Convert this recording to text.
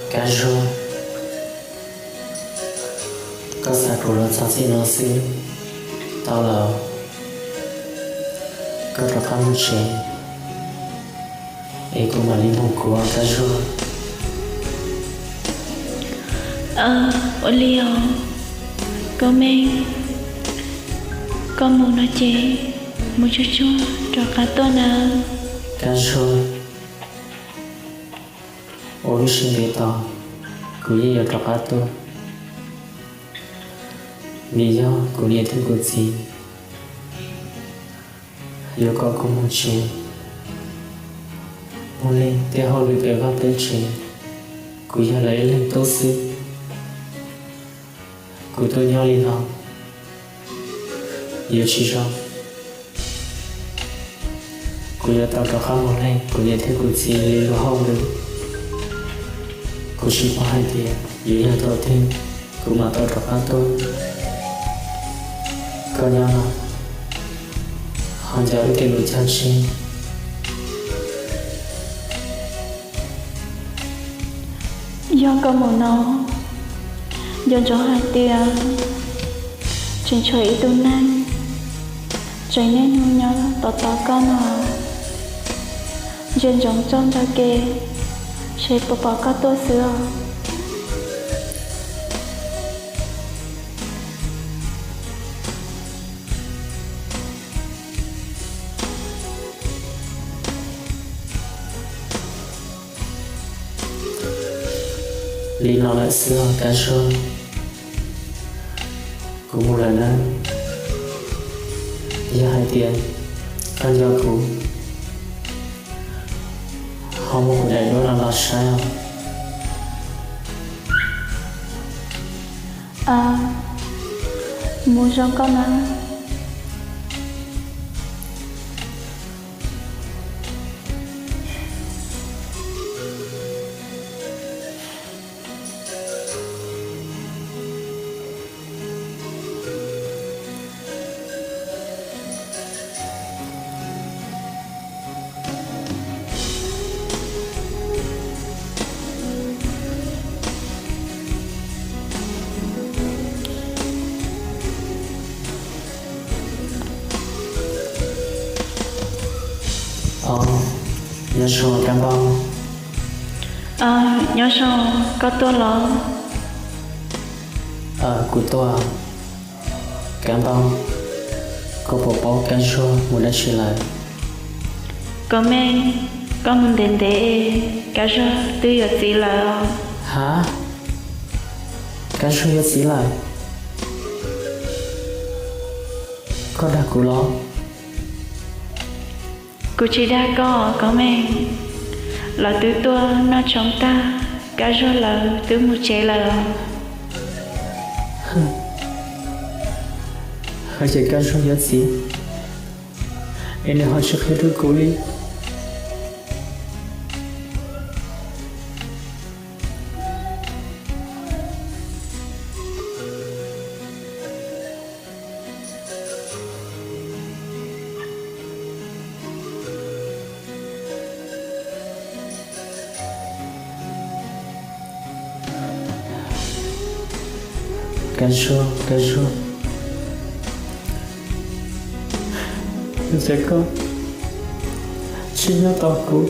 Kab Zuag, koj xa kuv los txog txij no xwb tau lawm. Koj rov qab mus tsev es kuv mam li mus kuv os Kab Zuag. Ua li os Koob Meej, koj mus no ces mus tsuag tsuag rov qab tuaj nawb. Kab Zuag, ua lub siab ntev tos, kuv yeej yuav rov qab tuaj. Vim yog kuv niam thiab kuv txiv yuav kom kuv mus tsev, mus li tej hauj lwm pem vaj pem tsev, kuv yog lawv ib leeg tub xwb. Kuv tuaj nyob li no yuav tsis zoo. Kuv yuav tau rov qab mus lees kuv niam thiab kuv txiv li luag hauj lwm. Kuv tsis paub hais tias yuav yog thaum twg kuv mam tau rov qab tuaj. Koj nyob no ho nco wb tej lus cog tseg. Yog koj mus no, nco ntsoov hais tias tseem tshuav ib tug neeg tseem niaj hnub nyob tos tos koj no. Ntsia ntsoov txoj ntawd ke, seb puas pom koj tuaj xwb os. Li no lawm xwb os Kab Zuag, kuv mus lawm nawb. Yog hais tias koj nco kuv, ho muab kuv daim duab no los saib os. Mus zoo koj na. Nyob zoo Kab Npauj. Nyob zoo, koj tuaj los? Kuv tuaj. Kab Npauj, koj puas paub Kab Zuag mus dab tsi lawm? Koob Meej, koj mus ntev ntev, Kab Zuag twb yuav txiv lawm os. Ha, Kab Zuag yuav txiv lawm? Koj dag kuv los? Kuv tsis dag koj, Koob Meej. Lawv twb tuaj noj tshoob tag, Kab Zuag lawv twb mus tsev lawm os. Hais tias Kab Zuag yuav txiv es nws ho tsis qhia rau kuv li. Kab Zuag, Kab Zuag, ua cas koj tsis nyob tos kuv?